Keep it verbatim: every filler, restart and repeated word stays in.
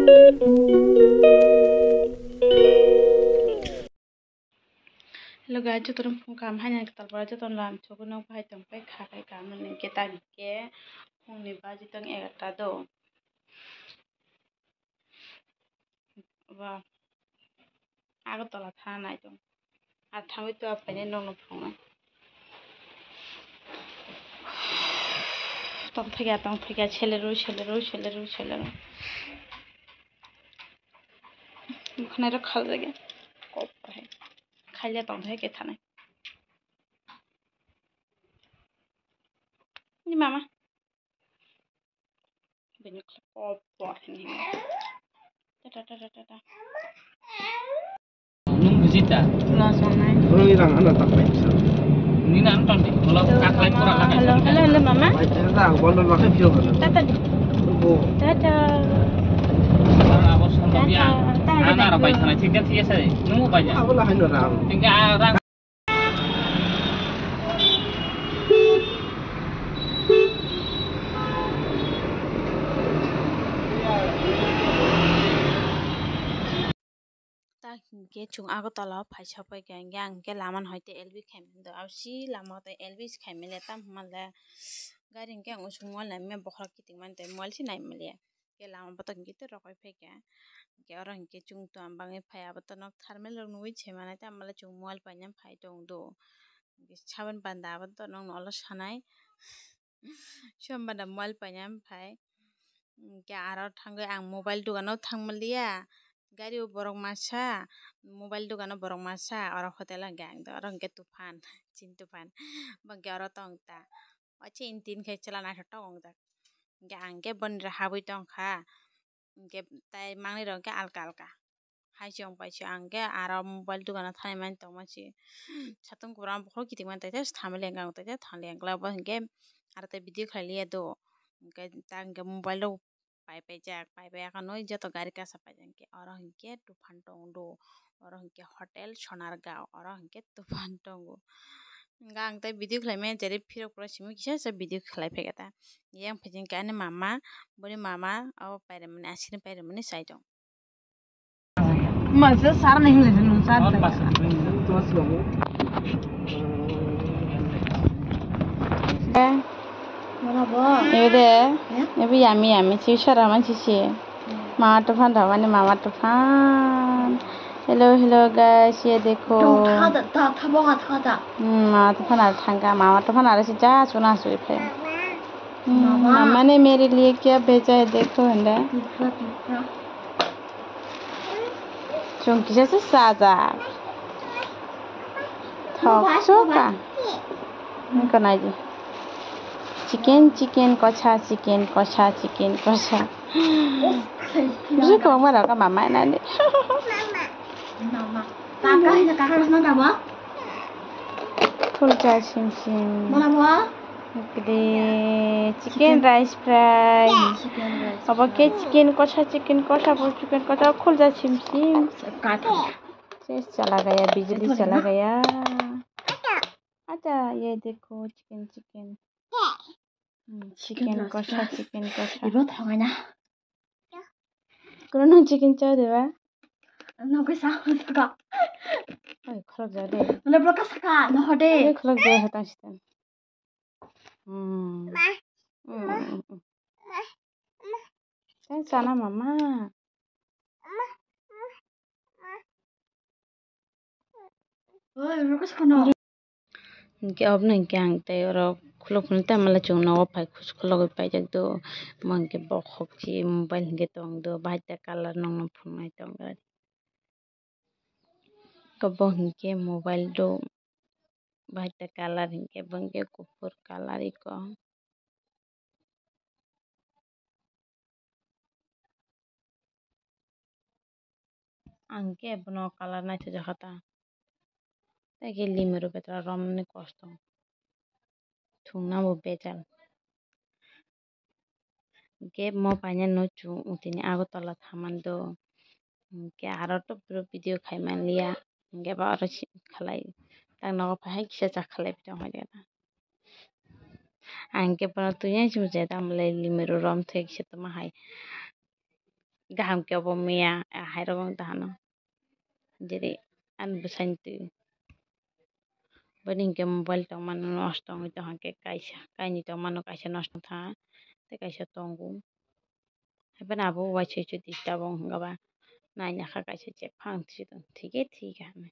Hello guys, jotono phung kaham haino kwtal pora jotono lam chugwi nok bai tong pai kha kai kaham ni hwnkhe tang hwnkhe phungni baji tong egarta do. Ba Agartala thana nai tong. Ar thangwi to apaini nokno phunuknai. Tongthokya, tongthokya, seleru, seleru, seleru, seleru. Bwkhwnairok khaljago. Kok bahai. Khaile tongthokya khe thanai. Ni mama. Bini kok bahai ni. Ta, ta, ta, ta, ta, ta. Nung buji ta? Los wngnai. Borokni rang ano tak pai sa. Nini ano tong di. Kalau kaklai pura lakai. Hello, hello, hello, mama. Bai, ta, ta, ang bondo lakai phiyok ano. Tata di. Bo. Tata. Abo sondo biya. Tata, tata. Ana ro bai sana, thik dan thik asa. Nung bai ja. Abo lahai no rang. Tinggal rang. Ta hinkhe chwng Agartala o phaisa paikha, hinkhe ang hinkhe lama no hai tei L B khaimani do, abo si lama o tei L B se khaimani le, tamo hwnba le gari hinkhe ang usuk mobile naimani, bokhorok kiting mani tei mobile se naimaliya, hinkhe lama bothor hinkhe tei rok bai phaikha, hinkhe oro hinkhe chwng tong bangwi phai, abo to nok thermel rok nugwi se manai, tamo le chwng mobile paina phai tong do, hinkhe saban panda abo to nokno ulo sanai. Sombada mobile paina phai. Hinkhe aro thangwi ang mobile dogano thangmaliya. Gari o borok masa, mobile dogano borok masa, oro hotel hinkhe ang do, oro hinkhe Tufan, chini Tufan. Bo hinkhe oro tong ta. O chini tin khe chwla naithotok wngjak. Hinkhe ang hinkhe boni habwi tongkha. Hinkhe tai mangnwi rok hinkhe alka alka. Hai se wng pai se ang khe aro mobile dogano thani mani tongma se satung kubra bokhorok kiting mani tei thangliya wng kha tei thangliya wng kha bo hinkhe aro tei video khlai liya do hinkhe ta hinkhe mobile rok pai paijak pai paiya khe nw joto gari kasa paijak hinkhe oro hinkhe Tufan tong do oro hinkhe hotel Sonargaon oro hinkhe Tufan tongo hinkhe ang tei video khlai mani jari phirok phirok simi kisa kisa video khlai phaikha ta yang phaikha hinkhe ani mama boni mama abo pairwmani asini pairwmani chai tong. Masa sar nahi hule jenu sar. Mana bo? Ebe de, ebe yummy yummy, si sara man si si. Mama Tufan da mani mama Tufan. Hello hello guys, ye dekho. Dong tha da, tha tha bo ha tha da. Hmm, mama Tufan ar thangka, mama Tufan ar si ja chuna sui phe. Hmm, mama ne mere liye kya bheja hai dekho handa. Chwng kisa se sajak. Thok soka. Nokha naidi. Chicken, chicken kosa, chicken kosa, chicken kosa. Bisi kwbangma rok mama nani. Mama. Kaka hai kaka rok nang kabo. Khulcha sim sim. Mana bo? Ekde chicken rice fry. Chicken rice fry. Obo khe chicken kosa, chicken kosa, bo chicken kosa khulcha sim sim. Katham. Ses chala gaya, bijli chala gaya. Acha, ye dekho chicken, chicken. Hmm, chicken kosa, chicken kosa. Ibo thongai na. Kono nang chicken cha de ba? Nang koi sa saka. Oi, kholok ja de. Nang bloka saka, no hode. Oi, kholok ja ha tang sitan. Hmm. Hmm, hmm, hmm. Tang sana mama. Oi, bloka saka no. Hinkhe obono hinkhe ang tei oro khuluk phunuk tei mala chwng nogo phai khulogwi paijak do. Omo hinkhe bokhok se mobile hinkhe tong do, bahai ta colour nokno phunuknai tong do. Obo hinkhe mobile do, bahai ta colour hinkhe bo hinkhe kuphur colour eko. Ang khe bono colour naithojakha ta. Tei khe limero betha romnani kosto. Thungna bo bejal. Hwnkhe mo painani no chwng utini Agartala thaman do. Hwnkhe aro to video khai manliya. Hwnkhe ba oro khalai. Tak nogo phai hai kisa cha khalai tong hai. Ang khe bono twi yang simi je tamo le limero rom thwi kisa tongma hai. gaham khe obo miya, ah, hairok wng tongmano. Jeri ani bwsaini twi. Bini hinkhe mobile tongmano nosto wngwi tongkha khe kaisa, kainwi tongmano kaisa nosto wngkha, tei kaisa tongo. Haibano abo uaisukhe disturb wng kha ba, naina kha kaisa chephang thwi tong, thwikhe thwikha hinwi.